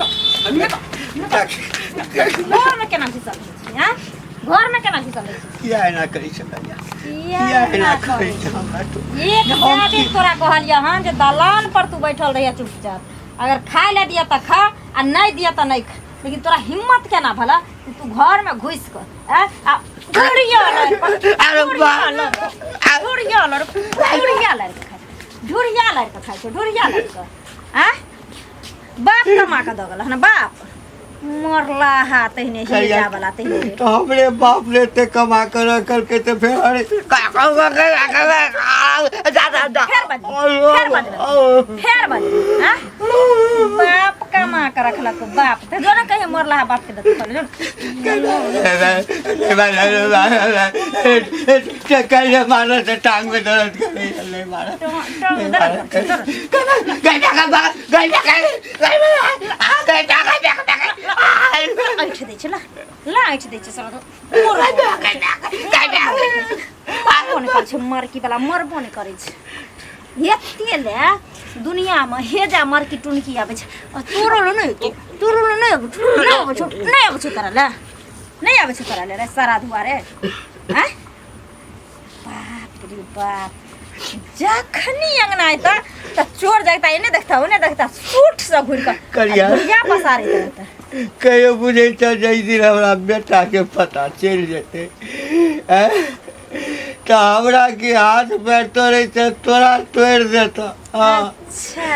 निकल निकल। घर में केना घुसल रहै छी हैं? घर में केना घुसल रहै छी? किया एना करै छै कनिया? किया किया एना एना करै करै छै हमरा तू? एक हम सए दिन तोरा कहलियै हन जे दलान पर तू बैठल रहिए चुपचाप, अगर खाय लए दिअ तऽ खा आ नहि दिअ तऽ नहि खा, लेकिन तोरा हिम्मत केना भला कि तू घर में घुसि कऽ आँय, आ ढूढ़िया लड़ि कऽ- अरे ढूढ़िया बाप। लड़ि कऽ- ढूढ़िया लड़ि कऽ- ढूढ़िया लड़ि कऽ खाइ छै। ढूढ़िया लड़ि कऽ खाइ छै, ढूढ़िया लड़ि कऽ आँय। बाप कमा कऽ दऽ गेल हन बाप मरला हा तहिने हिजा वाला तहिने। तो हमरे बाप ने ते कमा कर रखल के ते फेर अरे जा जा जा। फेर बजबै, फेर बजबै, फेर बजबै, आँय? बाप कमा कऽ रखलक बाप तऽ जो ने कहीं मरला हा बाप के देतौ जो। कैसे मारा से टांग में दर्द करे नहीं मारा। टांग दर्द करै छै, दर्द। ऐठ दै छै ला ला ऐठ दै छै साला। मरबो नहि करै छै मरकी वाला, मरबो नहि करै छै। एते ले दुनियामे हेजा मरकी टुनकी आबै छै आ तोरो ले नहि एतौ, तोरो ले नहि आबै छौ, नहि आबै छौ, नहि आबै छौ तोरा ले, नहि आबै छौ तोरा ले रे सारा धुआ रे। आँय बाप रे बाप, जखनी अंगना अयता तऽ चोर जगता एने देखता ओने देखता, सूट से घुरि कऽ करिया। घुरिया पसारैत रहता। कहियो बुझै छ जाहि दिन हमरा बेटाके पता चलि जेतै आँय, तऽ हमरा की हाथ पैर तोड़ै छै तोरा तोड़ि देतऽ। हँ। अच्छा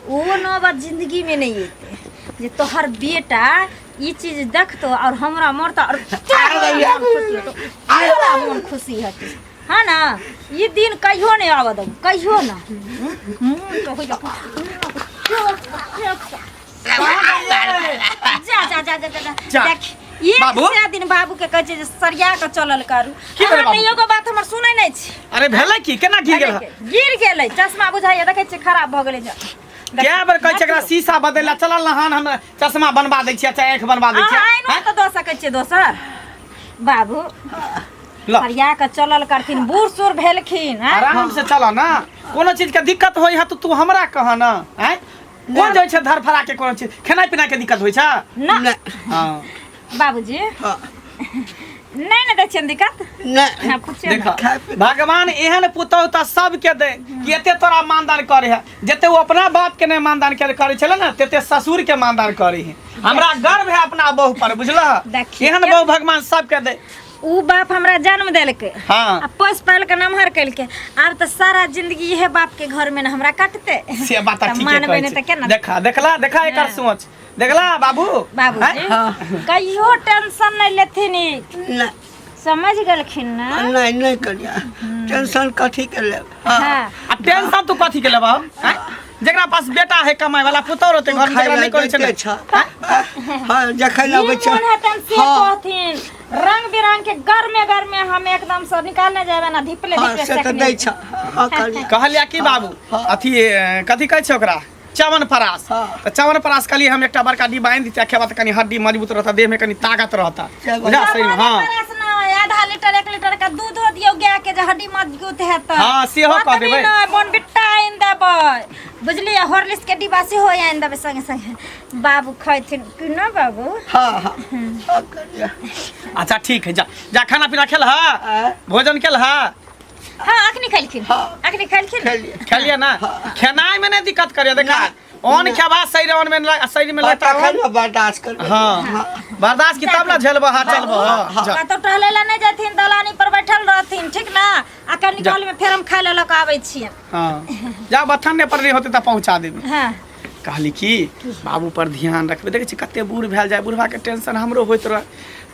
ओ नौबत जिंदगी में नहीं एते जे तोहर बेटा ई चीज देखतो और हमरा मरता और तोरा मन खुशी होतो, तोरा मन खुशी होतो। हाँ ना, ई दिन कहियो नहीं आबऽ देबो, कहियो ना। मुँह तो होइया। जा जा जा जा जा जा। देख एक बाबू? सए दिन बाबू के कहै छै जे सरिया के चलल करू। की भेलै अहाँ बाबू? तऽ एगो बात हमर सुनै नहि छी। अरे भेलै की, केना गिर गेल? गिर गेलै चश्मा, बुझाइया देखै छियै खराब भऽ गेलै। कए बेर कहै छै एकरा शीशा बदलि ला, चलल नहान, हम चश्मा बनवा दै छियै चाहे आँखि बनवा दै छियै। अहाँ आइनो आँय? तऽ दऽ सकै छियै दोसर बाबू। ल। सरिया के चलल करथिन, बूढ़ सूढ़ भेलखिन आँय? आराम से चल ना, कोनो चीज के दिक्कत होई है तो तू हमरा कह ना। आँय, कोन जाइ छै धरफड़ा के, कोनो चीज खेनाइ पिनाइ के दिक्कत होइ छै? ना। नहि। हाँ। बाबूजी। हँ। नहि ने दै छियनि दिक्कत? नहि। हाँ, पूछियौ ने। देख, भगवान एहन पुतहु तऽ सबके दे कि एते तोरा मानदान करे है, जते वो अपना बाप के नहीं मानदान करे छले ना तेते ससुर के मानदान करे है। हमरा गर्व है अपना बहू पर, बुझलह? देखियौ। एहन बहू भगवान सबके दे। उ बाप हमरा जन्म देलकै। हाँ। आ पोस पाल के नमहर केलकै, आब तऽ सारा जिंदगी इहे बाप के घर में ने हमरा कटतै। से बात तऽ ठीके मानबै कहै नहि छी। तऽ केना? देखा देखला देखा एकर सोच देखला बाबू। बाबूजी। आँय? कहियो टेंशन नहि लेथिन ई। नहि। समझ गेलखिन ना? नहि नहि कनिया, टेंशन कथी के लेब? हाँ। हाँ। आ टेंशन तू कथी के लेबह? आँय? जेकरा पास बेटा है कमाए वाला, पुतोह रहते घर में, खाय जेकरा लए नहीं करै छै दैते ने। छ। हाँ, जखन ई अबै छै। मोन हेतनि से हाँ। कहथिन, रंग बिरंग के गर्मे गर्मे हम एकदम से निकालने जेबै ना धिपले हाँ धिपले से तऽ सेकने। दै छ। हाँ कनिया। कहलिया की बाबू, अथी कथी कहै छै ओकरा, च्यवनप्राश। हाँ। तऽ च्यवनप्राश कहलियै हम एकटा बड़का डिब्बा आनि दितियै, खेबा तऽ कनि हड्डी मजबूत रहता, देह में कनि ताकत रहता। बुझा शरीर में, हाँ। च्यवनप्राश नहि, आधा लीटर 1 लीटर के दूधो दियौ गाय के जे हड्डी मजबूत हेतै। हाँ, सेहो कऽ ओतबी देबै। नहि, बोनबिट्टा आनि देबै, बुझलियै? हॉर्लिक्स के डिब्बा सेहो आनि देबै संगे संगे, बाबू खैथिन कि नहि बाबू? हाँ हाँ हाँ कनिया। अच्छा ठीक है, जा जा, खाना पीना खेल हा? आँय? भोजन खेल हा? हाँ, अखनी खेलखिन। हाँ। अखनी खेलखिन। खेलियै। खेलिए ना? खेनाइ में नहीं दिक्कत करिए। देखा, अन्न खेबा शरीर अन्न में शरीर में लगता तखन ने बर्दाश्त करबै। हाँ, बर्दाश्त की तब ना झेलबह। हाँ, चलबह, हाँ, जा। कतौ टहले ला नहि जाथिन, दलानी पर बैठल रहथिन, ठीक ना? आ कनि जा। काल में फेर हम खाय ला लऽ कऽ आबै छियै। हाँ, जा, बथन पर नहीं होते तऽ पहुँचा देबी। हाँ। कहली कि बाबू पर ध्यान रखबै, देखै छी कते बूढ़ भेल जाय, बुढ़बाके टेंशन हमरो होइत रहै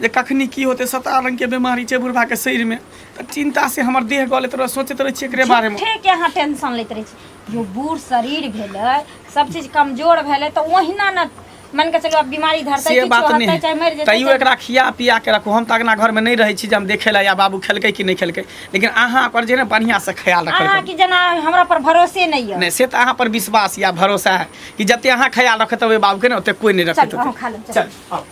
जे कखनी की होतै, सता रंगके बीमारी छै बुढ़बाके शरीरमे, तऽ चिन्ता से हमर देह गलैत रहै, सोचैत रहै छियै एकरे बारेमे। ठीक अहाँ टेंशन लैत रहै छी। जो बूढ़ शरीर भेलै, सब चीज कमजोर भेलै, तऽ ओहिना ने मान के चलू आब बीमारी धरतै, से किछु बात हेतै, नहि, चाहे मरि जेतै। तैयो एकरा खिया पिया के रखू। हम तऽ अगना घरमे नहि रहै छी जे हम देखै लए या बाबू खेलकै कि नहि खेलकै, लेकिन अहाँ ओकर जे ने बढ़िआँ से ख्याल रखल अहाँ करू। की जेना हमरा पर भरोसे नहि यऽ। नहि, से तऽ अहाँ पर विश्वास या भरोसा है कि जते अहाँ ख्याल रखत ओहि बाबूके ने ओते कोइ नहि रखत। चल, अहूँ खा लेब, चल। चल आउ।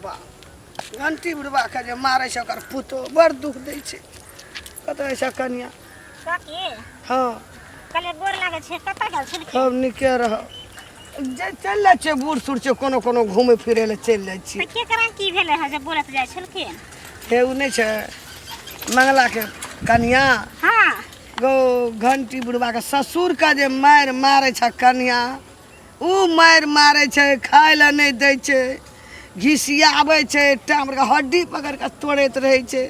घंटी बुढ़बाके जे मारै छै ओकर पुतोह, बड़ दुख दै छै। कतऽ छै कनिया? काकी। हँ। कहलियै गोर लागै छै, कतऽ गेल छलखिन? खूब नीके रह। जे चलि जाइ छियै बूढ़ सूढ़ छै कोनो कोनो घूमै फिरै लए चलि जाइ छियै। तऽ केकरा की भेलै हँ जे बोलैत जाइ छलखिन? हे ओ नहि छै मंगलाके कनिया। हँ। गो घंटी बुढ़बाके ससुरके जे मारि मारै छै कनिया, ओ मारि मारै छै, खाय लए नहि दै छै, घिसियाबै छै, टाँग हड्डी पकड़ि कऽ तोड़ैत रहै छै।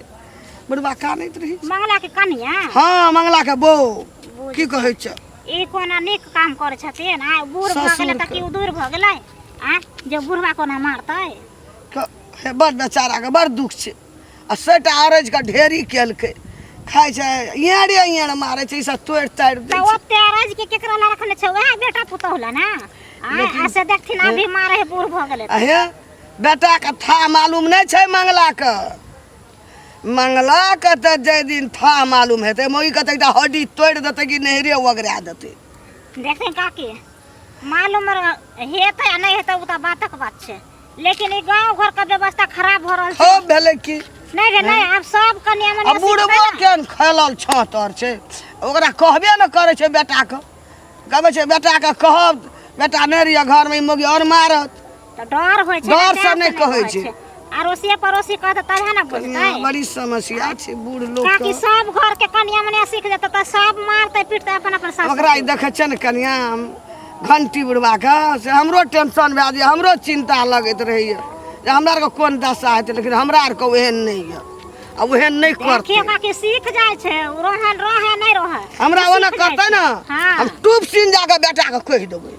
बुढ़बा कानैत रहै छै। मंगला के कनिया? हँ, मंगलाके बहू। की कहै छै? ई कोना नीक काम करै छथिन? आ बूढ़ भऽ गेलै तऽ की ओ दूर भऽ गेलै? आ जे बुढ़बा कोना मारतै? हे बड़ बेचाराके बड़ दुख छै। आ सैटा अरजि कऽ ढेरी केलकै, खाइ छै, इएरे इएरे मारै छै, ई सब तोड़ि ताड़ि दै तऽ छै। ओते अरजि के केकरा लए रखने छै? वएह बेटा पुतोहु लए ने। आ से देखथिन अभी मारै है, बूढ़ भऽ गेलै। आ हे बेटाके था मालूम नहि छै मंगलाके। मंगलाके तऽ जाहि दिन था मालूम हेतै, मौगीके तऽ एकटा हड्डी तोड़ि देतै कि नैहरे ओगरा देतै। देखथिन काकी, मालूम हेतै आ नहि हेतै ओ तऽ बातक बात छै, लेकिन ई गांव घर के व्यवस्था खराब भऽ रहल छै। खूब भेलै की नहि रे नहि, आब सब कनिया आ मनिया बुढ़बो सिखतै ने। केहन खेलल छत आर छै, ओकरा कहबे ने करै छै बेटाके। कहबै छै बेटाके कहब, बेटा नहि रहिए घरमे, ई मौगी आओर मारत। तऽ डर होइ छै। डर से नहि कहै छै। अड़ोसिए पड़ोसी कहतै तबे ने बुझतै। बड़ी समस्या छै बूढ़ लोक। काकी, सब घर के कनिया मनिया सीख जेतै तऽ सब मारतै पीटतै अपन अपन सासु। ओकरा ई देखै छै ने कनिया घंटी बुढ़बाके, से हमरो टेंशन भए जाइए, हमरो चिन्ता लगैत रहैए जे हमरा आरके कोन दशा हेतै। लेकिन हमरा आरके ओहन नहि यऽ आ ओहन नहि करतै। देखियौ काकी, सीख जाइ छै ओ, रहै रहै नहि रहै, हमरा ओ ओना सीख जाइ करतै छै। ने। हाँ। हम टूप सीन जाके बेटाके कहि देबै,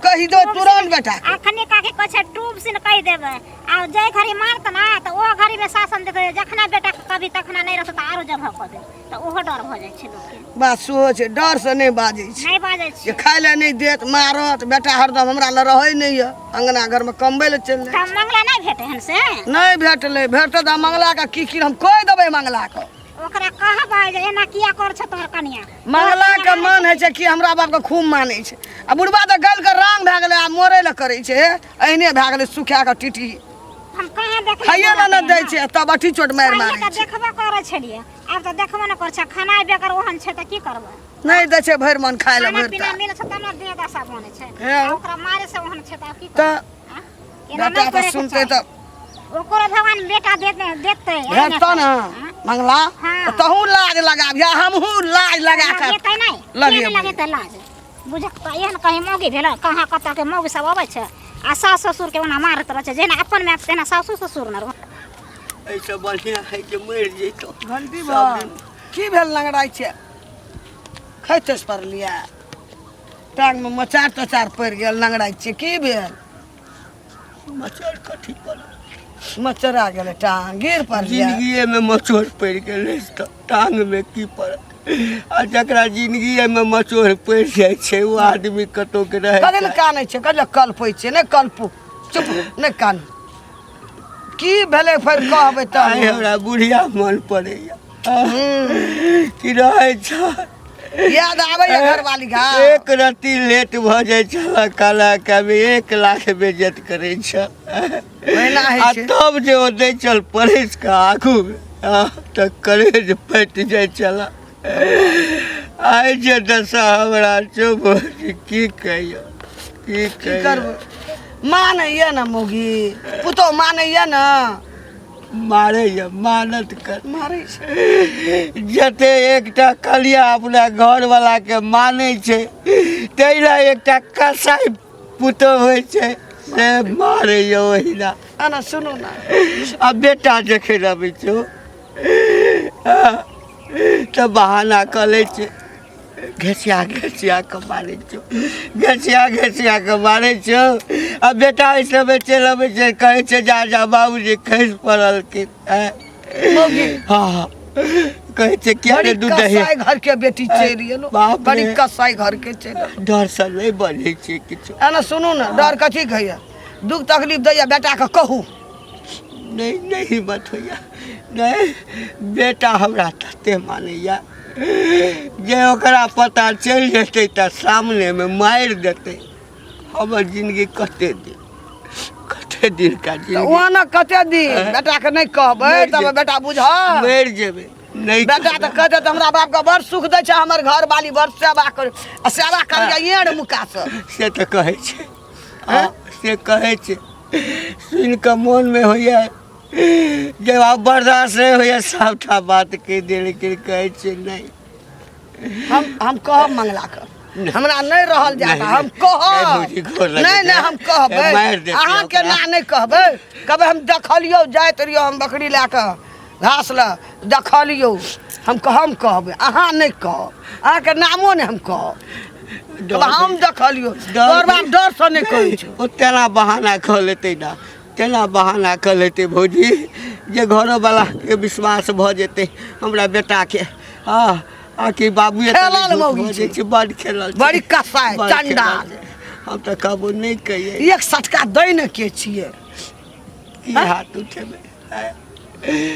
कहि देबै तुरन्त बेटाके। अखने काकी कहै छै टूब सिन कहि देबै, आ जाहि घड़ी मारत ने तऽ ओ घड़ी मे शासन देतै। जखना बेटा के कभी तखना नहि रहतै तऽ आरो जगह कऽ देत, तऽ ओहो डर भऽ जाइ छै लोकके। बात सेहो छै, डरसँ नहि बाजै छै। नहि बाजै जे छै। खाय लए नहि देत, मारत। बेटा हरदम हमरा लग रहै नहि यऽ, अङ्गना घरमे कमबै लए चलि जाइ। तऽ मंगला नहि भेटै हन से? नहि भेटलै। भेटतै तऽ मंगलाके की की हम कहि देबै मंगलाके। ओकरा कहबै जे एना किया कर छौ तोहर कनिया। मंगलाके मन होइ छै कि हमरा बापके खूब मानै छै, आ बुढ़बा तऽ गलि कऽ राम भए गेलै आ मरै लए करै छै। हे एहने भए गेलै सुखा कऽ टिटी। हम कहाँ देखलियै? खाइए लए नहि दै छै, तब अठी चोट मारि पहिले मारै तऽ छै। देखबो करै छलियै, आब तऽ देखबो नहि करै छै। खाना बेगर ओहन छै तऽ की करबै? नहि दै छै भरि मन खाय लए। खाना भरि पीना ताक। मिलै छै तब ने देह दशा बनै छै। हे। आ ओकरा मारे से ओहन छै तऽ आब की तऽ करबै? आँ? एना बेटा नहि तऽ करैके सुनतै चाही। तऽ ओकरो भगवान बेटा देतै। भेटतौ ने मंगला। हाँ। तहूँ लाज लगाबिह, हमहूँ लाज लगा कऽ लगेतै नहि। लगेबै। किया नहि लगेतै लाज? बुझक तऽ एहन कहीं मौगी भेलै? कहाँ कतऽ के मौगी सब अबै छै आ सास ससुर के ओना मारैत रहै छै, जेना अपन माय तेना सासु ससुर ने रहै। एहिसँ बढ़िआँ है जे मरि जैतहुँ। घंटी बा की भेल? लंगड़ाइ छै, खैतस पड़लियै, टांगमे मचार तचार पड़ि गेल, लंगड़ाइ छियै, की भेल? मचोड़ कथी पड़ल? मचरा गेलै टांग, गिर पड़लियै। जिंदगिएमे मचोड़ पड़ि गेलै तऽ टांगमे की पड़त? आ जकरा जिंदगिएमे मचोड़ पड़ि जाइ छै, ओ आदमी कतहु के रहै? कथी लए कानै छै? कथी लए कलपै छै? नहि कलपू, चुप, नहि कानू। की भेलै फेर कहबै तऽ? आइ हमरा बुढ़िया मन पड़ैया कि रहै छल। याद आबैया घरवाली का? एक रत्ती लेट भऽ जाइ छल खाना खायमे, 1 लाख बेज्जत करै छल। ओहिना होइ आ छै। तब जे ओ दै छल परसि कऽ आगूमे, तऽ करेज फाटि जाइ छल। आइ जे दशा हमरा चुप, की कहियौ, की की कहियौ? करबै, मानैया ने मौगी पुतहु, मानैया ने। मारैया, मानत कर। मारै छै। जते एकटा कलिया अपना घरवाला के मानै छै, ताहि लए एकटा कसाई पुतोह होइ छै, से मारैया ओहिना। आना सुनू ने। आ बेटा जखन अबै छौ तऽ बहाना कऽ लै छै, घसिया घसिया कऽ मारै छौ, घसिया घसिया कऽ मारै छौ। आ बेटा एहि समय चलि अबै छै, कहै छै जा जा बाबूजी खसि पड़लखिन। आँय? हँ, कहै छै किया बड़ी ने दूध दही। कसाई घर के बेटी चलि गेलो। बाप रे। बड़ी कसाई घर के चलि एलो। डरसँ नहि बजै छै किछु। एना सुनू ने, डर कथी कहैया? दुख तकलीफ दैया बेटाके कहू। नहि, नहि हिम्मत होइया, नहि। बेटा हमरा तते मानैया जे ओकरा पता चलि जेतै तऽ सामनेमे मारि देतै। हमर जिनगी कते दिन, कते दिनका तऽ जिनगी? ओना कते दिन बेटाके नहि कहबै मरि तब जेबै। बेटा बुझल। मरि जेबै, नहि बेटा तऽ कहतै तऽ हमरा बापके बड़ सुख दै छै हमर घरवाली बड़ सेवा कर आ सेवा करिया एड़ मुका से से तऽ कहै छै हँ, से कहै छै सुनि कऽ मोनमे होइए जे आब बर्दाश्त नहि होइए सभटा बात कहि दे लेकिन कहै छै नहि हम कहब मंगला के हमरा नहि रहल जाता नहि, हम नहि, कहब भौजी, गोर लगै नहि नहि छै। हम कहबै मारि देतै अहाँके ओकरा। ना नहि कहबै कहबै हम देखलियौ जाइत रहियौ हम बकरी लए कऽ घास लए देखलियौ हम कहबै अहाँ नहि कहब अहाँके नामो नहि हम कहब कहबै हम देखलियौ तोहर बाप डरसँ नहि कहै छौ ओ तेना बहाना कऽ लेतै ने तेना बहाना कऽ लेतै भौजी जे घरोवलाके विश्वास भऽ जेतै हमरा बेटाके हँ आकि बाबुए तऽ खेलल झूठ मौगी बजै छै। छै बड खेलल छै। बड़ी कसाइ, बड़ चंडाल। खेलल छै। हम तऽ कहबो नहि कहियै एक सटका दै ने के छियै की हाथ उठेबै आँय?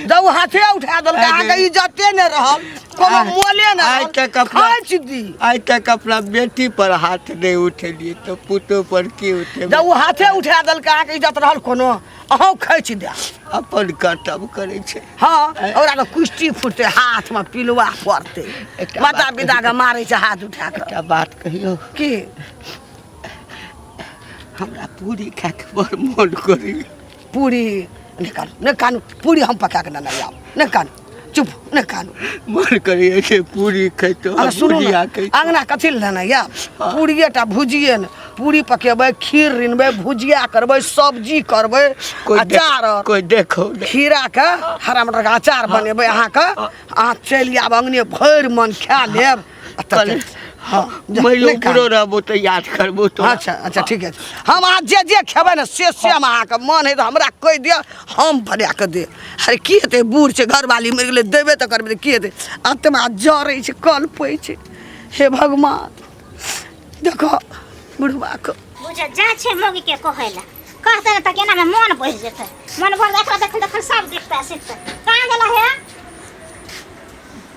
जब हाथे उठा देलकै आइ अहाँके इज्जते नहि रहल कोनो आइ- मोले नहि आइ रहल तक अपना खींच दी आइ तक अपना बेटी पर हाथ नहि उठेलियै तऽ पुतोह पर की उठेबै जब ओ हाथे उठा देलकै अहाँके इज्जत रहल कोनो अहूँ खींच देब अपन कर्तव्य करै छै हँ ओकरा तऽ कुश्ती फुटतै हाथमे पिलुआ पड़तै एकटा माता बात पिताके मारै छै हाथ उठा कऽ एकटा बात कहियौ की हमरा पूरी खायके बड़ मोन करैए पूरी नहि कानू नहि कानू पूरी हम पका कऽ नेने आयब नहि कानू चुप नहि कानू मन करैए जे पूरी खैतहुँ अरे सुनू ने भुजिया खैतहुँ अङ्गना कथी लए लेने आयब पूरिए टा भुजिए ने पूरी पकेबै खीर रिनबै भुजिया करबै सब्जी करबै कोइ देख- अचार आर कोइ देखो नहि। खीराके हरा मटरके अचार बनेबै अहाँके अहाँ चलि आयब अङ्गने भरि मन खा लेब आ तब कहले, हँ जा, मैलो नहि कानू। बुढ़ो रहबो तऽ याद करबो तो अच्छा अच्छा ठीक है हम अहाँ जे जे खेबै ने से से हम अहाँके मन है तऽ हमरा कहि दिअ हम बना कऽ देब अरे की हेतै बूढ़ छै घरवाली मरि गेलै देबे तऽ करबै तऽ की हेतै आत्मा जरै छै कलपै छै हे भगवान देखो बुढ़बाके बुझ जा छै मौगी के कहै लए कहतै ने तऽ केना में मन बसि जेतै मन भर एकरा देखल देखल सब देखतै सिखतै कहाँ गेला हे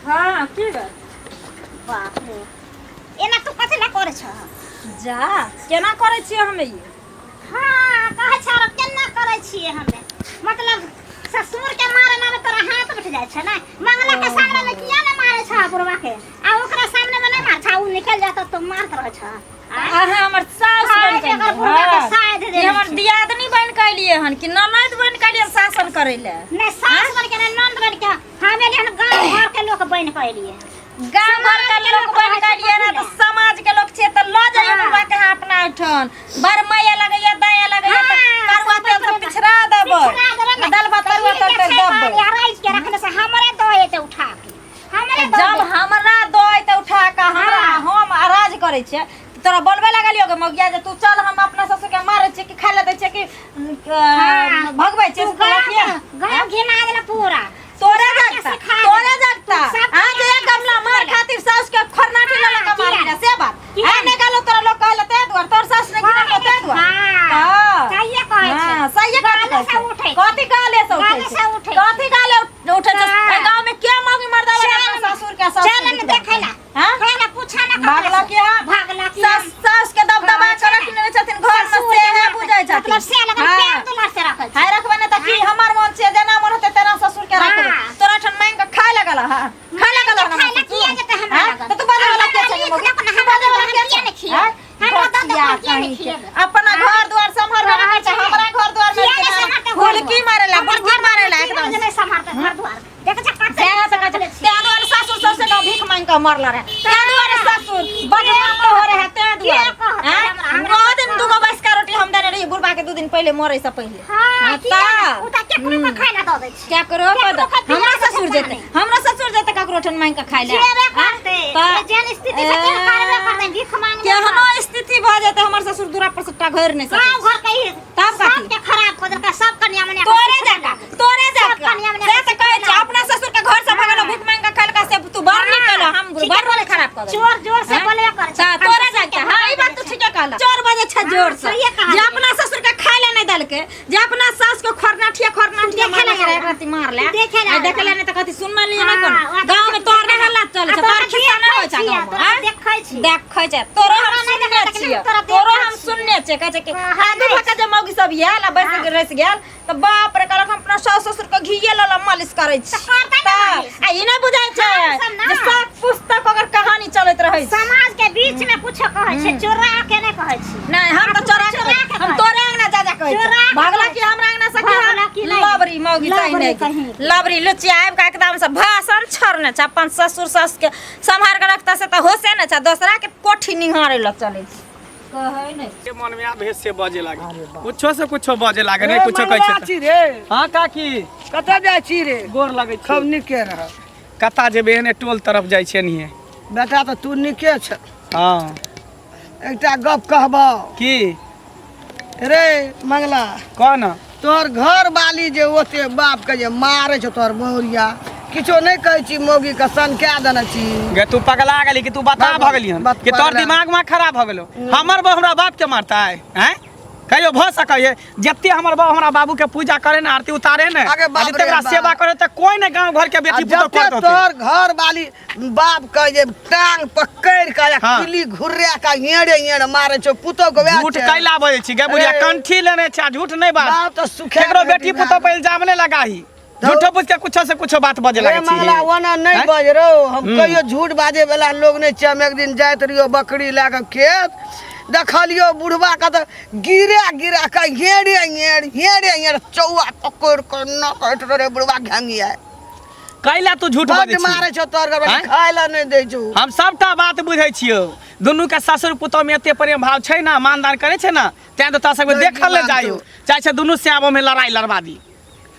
हाँ की बात बाप रे एना तू कथी लए करै छह जा केना करै छियै हमे ई हाँ कहै छै आरो केना करै छियै हमे मतलब ससुर के मारे मारे तोरा हाथ उठ जाइ छै ने मंगला के सामने में किया ने मारे छह बुढ़वा के आ ओकरा सामने में नहीं मार छह उ निकल जाता तो मारत रहे छह आँय? अहाँ हमर सास हाँ, बनि कऽ एकर एलियै बुढ़वा के हँ। साइज कि देने हमर छै। दियादनी बनि कऽ एलियै हन कि ननैद बनि कऽ एलियै हन शासन करै लए नहीं सास बन के नहीं नंद बन के हम एलियै हन गाँव घर के लोक बन के एलियै गाँव घर के लोक बनि कऽ एलियै हन तऽ समाज के लोक छियै तऽ लऽ जाइए हाँ। बुढ़वा के अहाँ अपना ओहिठाम बड़ माया लगैया दया लगैया तऽ हाँ, करुआ तेल से पिछड़ा देबै पिछड़ा देबै ने। दालि भात तरुआ ई जे तरकारी छै देबै बाल अराइज के रखने से हमरे दऽ एतै उठा के हमरे दऽ जब देतै। हमरा दऽ तऽ उठा कऽ हमरा हाँ। हम अराज करै छियै तऽ तोरा बोलबे लगलियो गे मौगिया जे तू चल हम अपना ससुर के मारै छियै कि खाय लए दै छियै कि हाँ। भगबै छियै तू से तोरा गाँव किया गाँव घिना देला पूरा तोरे सबके जगता सिखा तोरे देला। जगता तू सबके आज एक गमला मार खातिर सास के खरनाटी लऽ लऽ के हाँ, मारी किया? से बात किया? आ नहि गेलो तोरा लोग कहले ते दुआर तोर सास ने गिरल ते दुआर हाँ। हाँ। सहिए कहै छै। हाँ, सहिए कथी गाले कहै से छै? उठै छै। कथी गाले से उठै गाले छै से उठै छै। कथी गाले उठै छै हाँ। एहि गाँव में के मौगी मर्दा चल अपना ससुर के सास चल ने देखै ला हाँ? कहै ला पूछा ना ककरा भागला से। की हाँ? भागला की सास सास के दबदबा हाँ, के रखने रहै छथिन घर में ससुर से के है मारतै। बुझै छथिन मतलब से लगन हाँ। प्यार दुलार से रखै छै हाय रखबै ने तऽ की हमर मन छै जेना मन होतै तेना ससुर के रखबै हाँ। तोरा ठाम मांगि के खाय लगल हँ खाय लगल हँ खाय ला किया जेतै हमरा हाँ? लगन? तऽ तू बाजै वाला के छै हमरा मौगी? लिख तू दक ने, बाजै वाला हमरा के किया छै ने खिएब? हाँ? हमरा दऽ दक बचिया हम किया ने कहीं के। खिएब? अपना घर द्वार सम्हर हाँ, रहै छै छै। हमरा घर द्वार किया ने सम्हारतै घर हुलकी द्वार? मारेला हमर बुलकी घर मारेला द्वार एकदम की नहि सम्हारतै घर द्वार देखै छै कते सएह तऽ कहै छै। तें दुआरे सासुर सबसे गाँव भीख मांगि कऽ मरल रहै तें दुआरे सासुर बदनाम हो रहे तें दुआरे के कहतै आँय? हमरा? हमरा नौ दिन दूगो बैसका रोटी हम देने रहियै बुढ़बा के 2 दिन पहिले मरे से पहिले हाँ, हाँ, किया ने? तऽ उ तऽ केकरो के खाय ला दऽ दै छै क्या करो केकरो के पिया हमरा दै छै ससुर जेतै पानी। हमरा ससुर जेतै ककरो ठन मांगि कऽ खाय लए जेबे आँय? करतै तऽ जेहन स्थिति से तेहन करबे करतै भीख मांगबे केहनो स्थिति भऽ जेतै हमर ससुर दूरा पर से टघरि नहि सकै गाँव घर के ई तब कथी? सबके खराब कऽ देलकै सब कनिया मनिया के तोरे सिखबै जका लागल। तोरे सब जका कनिया मनिया से के तऽ कहै सिखबै छै अपना ससुर के घर से भगलो हाँ। भीख मांगि कऽ खेलका से तू बड़ नीक कहलह हम ठीके बड़ बोलै खराब कऽ देलहुँ। चोर जोर से हाँ? बोलबे करै छै तऽ हम तोरे ससुर के जका हाँ ई बात तू भगा ठीके कहलह चोर बजै छै जोर से सहिए कहलियै। जे अपना ससुर के खाय ले नहि देलकै जे अपना सास के खरनाठिया खरनाठिया देखे ला मारलकै आयल। एक राति मारले देखे ला आ आयल। देखे ला नहि तऽ कथी सुनने लिए नहि हाँ, कोनो ओकरा गाँव में तोहर नहि हल्ला चलै छै आ तोरा तोहर खिस्सा नहि होइ छै देखै गाँव में छियै, तोरा आँय? देखै छियै। देखै छै तोरो हम हमरा नहि सुनने देखै छियै तोरा तोरो देखै हम छियै। सुनने छै कहै छै कि आगू भऽ के जे मौगी सब आयल आ बैस के रहि गेल तऽ बाप रे कहलक हम अपना सास ससुर के घीये लऽ लऽ मालिश करै छी तऽ करतै ने तऽ मालिश। आ ई नहि बुझाइ छै हमसब ना। जे सब पुस्तक ओकर कहानी चलैत रहै छै समाज के बीच में कुछो कहै छै चोरा के नहि कहै छी नहीं हम तो चोरा के चोरा के हम कहै। तोरे अंगना जा जा कहै चोरा छी के भगला कहै। की हमरा अंगना से भगला की की नहि। लबरी मौगी तहि लबरी नहि कहीं। लबरी लुचिया आबि के एकदम से भाषण छोड़ने छै अपन ससुर सास के सम्हार के रखता से तऽ होशे नहि छै दोसरा के कोठी निहारे लग चलै छै कहै नहि के मन में आबे से बजे लागे कुछो से कुछो बजे लागे नहीं कुछो कहै मंगला छै छी रे हां काकी कतऽ जाइ छी रे गोर लगै खूब छै नीके रह कता जेबे एने टोल तरफ जाइ छै एनहिए बेटा तऽ तू नीके छ हां एकटा गप कहबौ की रे मंगला कह न तोहर घर वाली जे ओते बाप के जे मारे छौ तोहर बहुरिया किछो नहि कहै छी मौगी के सनका देने छी गे तू पगला गेली कि तू बता बात- भऽ गेली हन बात कि तोहर पगला। दिमाग में खराब भऽ गेलो हमर बहू हमरा बाप के मारता है हैं कहियो भऽ सकै है जते हमर बहू हमरा बाबू के पूजा करे ने आरती उतारे ने अगे बाप आ जते रे ओकरा बाप। सेवा करे त कोई ने गांव घर के आ बेटी पुतोह जते करत होतै तोहर घर वाली बाप के जे टांग पकड़ के आ हाँ। किली घुर्रा के हेड़े हेड़े मारे छौ पुतोह के वएह झूठ छै। कैला बजै छी गे बुढ़िया अरे। कंठी लेने छै आ झूठ नहीं बाज बाप तऽ सुखे केकरो बेटी पुतोह पर इल्जाम नहीं लगाही झूठो पूछ के कुछो से कुछो बात बजे रे लगे छी मंगला ओना नहीं हैं? बज रहो हम कहियो झूठ बाजे वाला लोग नहीं छियै हम एक दिन जाइत रहियो बकरी लए कऽ खेत देखलियो बुढ़वा के तऽ गिरा गिरा के हेड़े हेड़ हेड़े हेड़ चौआ पकड़ के न कटि रे बुढ़वा घेंगिया कैला तू झूठ बड्ड बजै छी मारै छौ तोहर घर आँय? खाय लए नहि दै छौ हम सबटा बात बुझै छियौ दुनू के ससुर पुतोह में एते प्रेम भाव छै ना मानदान करै छै ना तें तो तोरा सबके नहि देखल ले दिमाग जाइयो छौ। चाहे छै दुनू श्यामो में लड़ाई लड़वा दी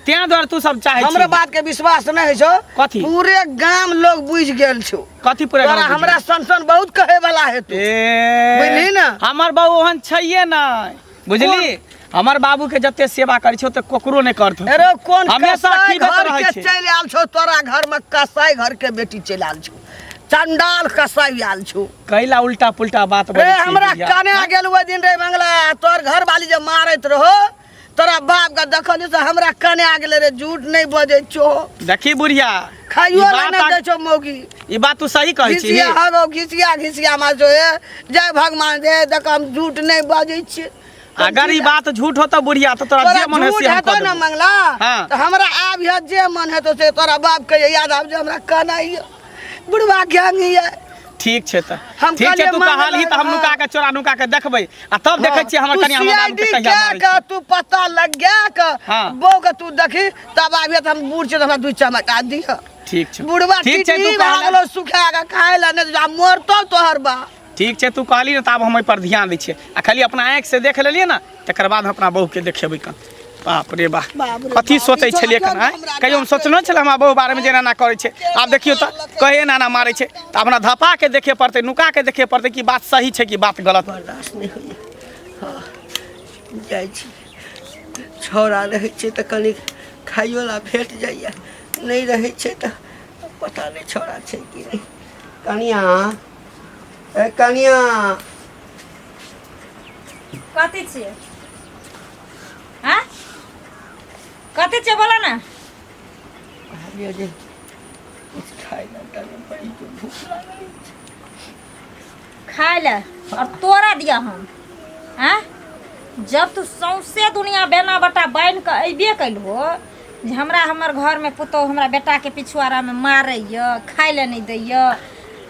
तें दुआरे तू सब चाहे हमरो बात के विश्वास नहि होइ छौ कथी? पूरे गाम लोग बुझि गेल छौ कथी पूरे तोरा गाँव बुझि हमरा सन सन बहुत कहे वाला हेतौ ए बुझली ने? हमर बाबू ओहन छैये नहि बुझली हमर बाबू के जते सेवा करै छौ तऽ ककरो नहि करतौ अरे कोन हमेशा कसाई खीबैत घर रहै के छै। चलि आयल छौ तोरा घर में कसाई घर के बेटी चलि आयल छौ चंडाल कसाई आयल छौ कैला उल्टा पुल्टा बात रे बजै छी हमरा बुढ़िया। कने गेल ओहि दिन रे मंगला तोहर घर वाली जे मारैत रहो तोरा बाप के देखलियो से हमरा कने आ गेलै रे झूठ नहीं बजै छौ देखी बुढ़िया ई खाइयो ला बात नहीं आ- दै छौ मौगी ई बात तू सही कहै छी घिसिया हगो घिसिया घिसिया मार छौ हे जय भगवान रे देख हम झूठ नहीं बजै छियै अगर ई बात झूठ होतो बुढ़िया तो तोरा तोरा जे मन है झूठ से हम हेतौ कऽ ने देबो मंगला हाँ। तऽ हमरा आब यऽ जे मन हेतौ से तोरा बाप के याद आब जे हमरा कहना यऽ बुढ़वा ज्ञानी यऽ ठीक छै तऽ हम ठीक छै कहलियै तू मांगल कहलही तऽ हम हाँ। नुका के चोरा नुका के देखबै आ तब देखै छियै हमर तू कनिया हमर बाबू के CID कहिया मारै के छै तू पता लगा के हाँ। बहू के तू देखी तब आबिय तऽ हम बूढ़ छियै तऽ हमरा दू चमका दिह ठीक छै बुढ़वा ठीक छै तू टिटही भए कहला गेलौ सुखा के खाय लए नहि आ मरतौ तोहर बा ठीक छै तू कहली ने तऽ आब हम एहि पर ध्यान दै छियै आ खाली अपना आँखि से देख लेलियै ने तकर बाद हम अपना बहूके देखेबै कन बाप रे बा बाप रे कथी बाप, सोचै ई छलियै छोड़ा कन आँय हमरा कहियो हम सोचने छलै हमरा बहू बारेमे जे एना एना करै छै आब देखियौ तऽ कहे एना एना मारै छै तऽ अपना धपा के देखे पड़तै नुका के देखे पड़तै कि बात सही छै कि बात गलत बर्दाश्त नहि होइए हँ जाइ छी छौड़ा रहै छै तऽ कनि खाइयो ला भेट जाइए नहि रहै छै तऽ पता नहि छौड़ा छै कि नहि कनिया ए कनिया कथी छियै हाँ कथी छियै बोला ना कहलियै जे किछु खाइ लए कनि बड़ी जोर भूख लागल अछि। खाय ले और तोरा दिया हम हाँ जब तू सौंसे दुनिया बेना बटा बान्हि कऽ अयबे कयलहो जे हमरा हमर घरमे पुतहु हमरा बेटाके पिछुआरामे मारैए खाय लए नहि दैए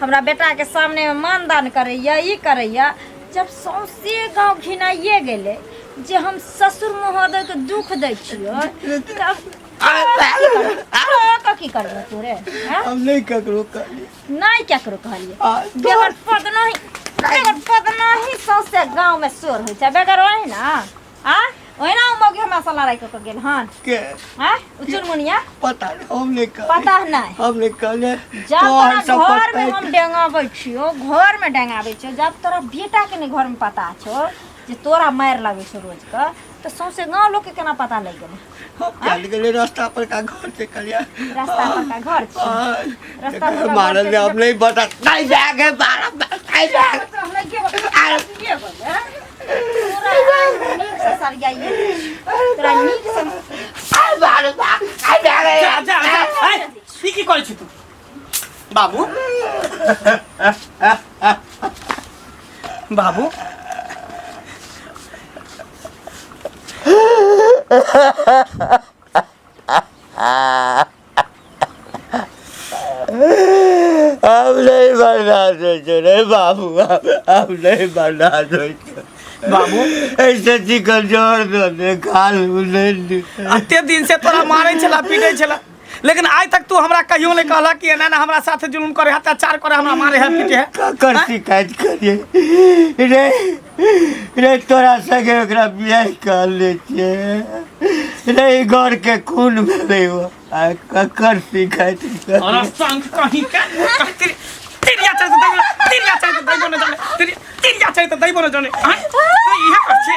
हमरा बेटाके सामनेमे मानदान करैए ई करैए जब सौंसे गाँव घिनाइए गेलै जे हम ससुर महोदयके दुख दै छियै तब कऽ की करबै तोरे आँय? हम नहि ककरो कहलियै नहि केकरो कहलियै आ, बेगर पद नहीं बेगर पद नहीं सौंसे गाँव में शोर होइ छै बेगर ओहि ना आ ओहिना ओ मौगी हमरा से लड़ाइ कऽ के गेल हन के आ उ चुनमुनिया पता नहि हम नहि कहलियै पता नहि हम नहि कहलियै जब तोहर तोरा सब घर में पता हम डेंगाबै छियो घर में डेंगाबै छियो जब तोरा बेटा के नहीं घर में पता छौ जे तोरा मारि लागै छौ रोज के तऽ सौंसे गाँव लोग के केना पता लागि गेलै हम चल गेलै रास्ता पर का घर से कहलियै रास्ता पर का घर छै रास्ता पर का मारल घर छै हम नहीं बता नहीं बैग है बारह नहीं बैग हमरा के बोले तोरा नीक से सरियाइए तोरा नीक से बारह नहीं बैग है जा जा जा ए, ई की करै छी तू बाबू बाबू आब नहि बर्दाश्त होइ छै रे बाबू, आब नहि बर्दाश्त होइ छै। बाबू, ऐसे चिकन जोर दो दे खाल नहीं। एते दिन से तोरा मारै छला, पीटै छला, लेकिन आइ तक तू हमरा कहियो नहि कहला कि एना एना हमरा साथे जुलुम करे है, अत्याचार करे, हमरा मारे है, पीटे है। ककर शिकायत करिए रे? रे तोरा संगे ओकरा बियाह कर ले छियै रे, ई घर के खून भेलै ओ, आ ककर शिकायत करियै? और संग कहीं के तेरी तिरिया चाहे तो दैबो, तिरिया चाहे तो दैबो न जाने, तिरिया तिरिया चाहे तो दैबो न जाने। आँय? तो इहे कर छी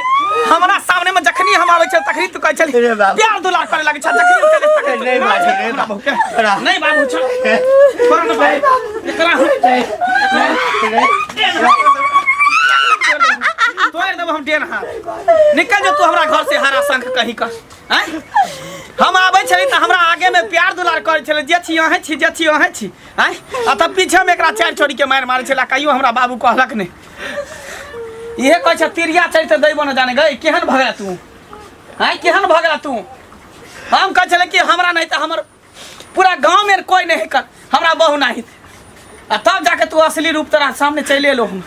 हमरा सामने में जखनी हम आबै छै तखनी तू कहै छली रे बाबू। प्यार दुलार करे लागै छै, जखनी हम चले तखनी नहीं बाबू, नहीं हमरा बहू के। तोरा। नहीं बाबू, छोड़ छोड़ न बाबू, एकरा हम तोड़ देबो हम डेन हाथ। निकल जो तू हमरा घर से, हरा शंख कहीं कर। आँय? हम आबै छली तऽ हमरा आगे में प्यार दुलार करै छलै, जे छी अहें छी, जे छी अहें छी। आँय, आ तब पीछे में एकरा चारि चोरी के मारि मारै छलै, कहियो हमरा बाबू कहलक नहि। इहे कहै छै तिरिया चढ़ि तऽ दैबो न जाने गई। केहन भऽ गेला तू? आँय, केहन भऽ गेला तू? हम कहै छलै कि हमरा नहि तऽ हमर पूरा गाँव में कोई नहीं कर हमरा बहू नहीं, आ तब जाके तू असली रूप तोरा सामने चलि एलो, हम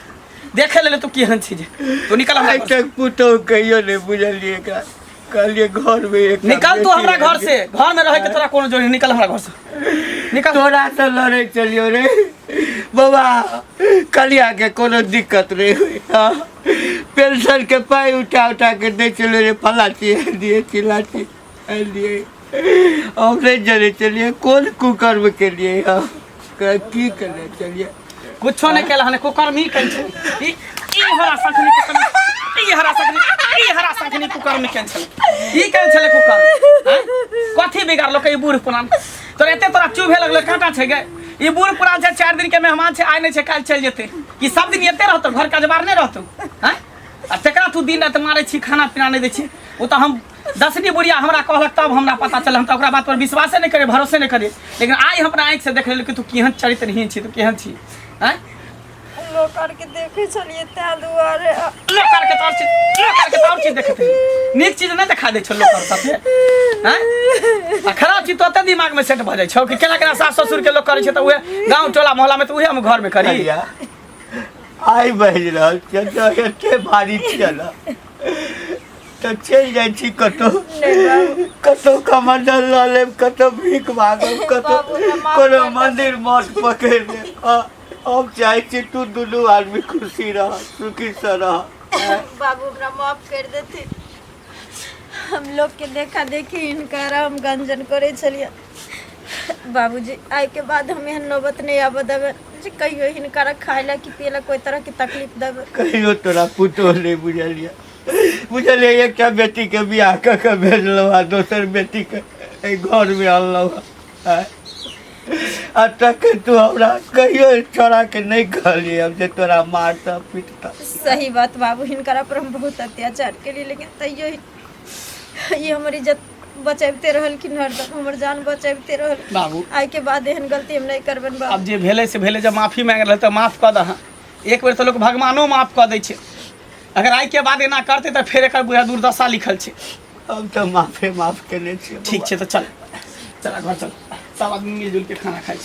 देखे लेले तू केहन छी जे तू निकल हमरा आइ घर से। तक पुतोह कहियो नहि बुझलियै एकरा, कहलियै घर में एक निकल तू हमरा घर से, घर में रहे के तोरा कोनो जरूरी नहीं, निकल हमरा घर से, निकल। तोरा से लड़े चलियो रे बाबा, कलिया के कोनो दिक्कत नहीं हुई। हाँ, पेंशन के पाई उठा उठा के दे चलो रे, फला चीज दिए, चिल्ला चीज दिए, हम नहीं जाने चलिए कौन कुकर्म के लिए। हाँ, की करने चलिए? कुछो नहीं केला हने, कुकर्म ही कन छै। ई ई हरा सखनी कुकर्म, ई हरा सखनी, ई हरा सखनी कुकर्म केन छले, ई केन छले कुकर्म? हैं? कथी बिगाड़लो के ई बूढ़ पुरान तोरा? एते तोरा चुभे लगलो, कांटा छै गे। ई बूढ़ पुरान छै, 4 दिन के मेहमान छै, आइ नहि छै काल्हि चलि जेतै। कि सब दिन एते रहतौ, घर कजबार नहि रहतौ? हैं, आ तेकरा तू दिन राति मारै छी, खाना पीना नहि दै छी। ओ तऽ हम दसनी बुढ़िया हमरा कहलक तब हमरा पता चलल, हम तऽ ओकरा बात पर विश्वासे नहि करियै, भरोसे नहि करियै, लेकिन आइ हम अपना आँखिसँ देख लेलियै कि तू केहन चरित्रहीन छी, तू केहन छी। आँय, लोक आरके देखै छलियै ताहि दुआरे। लोक आरके तऽ आओर चीज, लोक आरके तऽ आओर चीज देखैत रही, नीक चीज नहि देखा दै छौ लोक आर साथे? आँय, आ खराब चीज तऽ ओते दिमागमे सेट भऽ जाइ छौ कि केना केना सास ससुरके लोक करै छै तऽ उएह गाँव टोला मोहल्लामे तऽ उएह हम घरमे करी। कलिया, आइ बाजि रहल छियै तऽ एते भारी छियै ने तऽ चलि जाइ छी कतहु, कतहु कमंडल लऽ लेब, कतहु भीख मांगब, कतहु बाबू, हमरा माफ कोनो कर दे। मंदिर मठ पकड़ि लेब। हाँ, हम चाहै छी तू दुनू आदमी खुशी रह, सुखीसँ रह। बाबू, हमरा माफ कर देथिन। हम लोग के देखा देखी हिनकर हम गंजन करै छलियै। बाबूजी, आइ के बाद हम एहन नौबत नहि आबऽ देबै जे कहियो हिनकर खाय ला कि पिए ला कोई तरह के तकलीफ देबै। कहियो तोरा पुतोह नहि बुझलियै, बुझलियै? एकटा बेटीके बियाह कऽ के भेजलहुँ आ दोसर बेटीके एहि घरमे अनलहुँ हँ। आ तखन तू हमरा कहियो छोड़ाके नहि कहलियै हम जे तोरा मारतह पीटतह। सही बात बाबू, हिनकरा पर हम बहुत अत्याचार केलियै, लेकिन तैयो ई हमर इज्जत बचैबते रहलखिन, हरदम हमर जान बचैबते रहल। बाबू, आइ के बाद एहन गलती हम नहि करबनि बाबू। आब जे भेलै से भेलै, जब माफी मांगि रहल तऽ माफ कऽ दह। एक बेर तऽ लोक भगवानो माफ कऽ दै छै। अगर आइ के बाद एना करतै तऽ फेर एकर बुझा दुर्दशा लिखल छै। हम तऽ माफे माफ केने छियै। ठीक छै तऽ चल, चल घर चल, सब आदमी मिलजुल के खाना खाइ छी।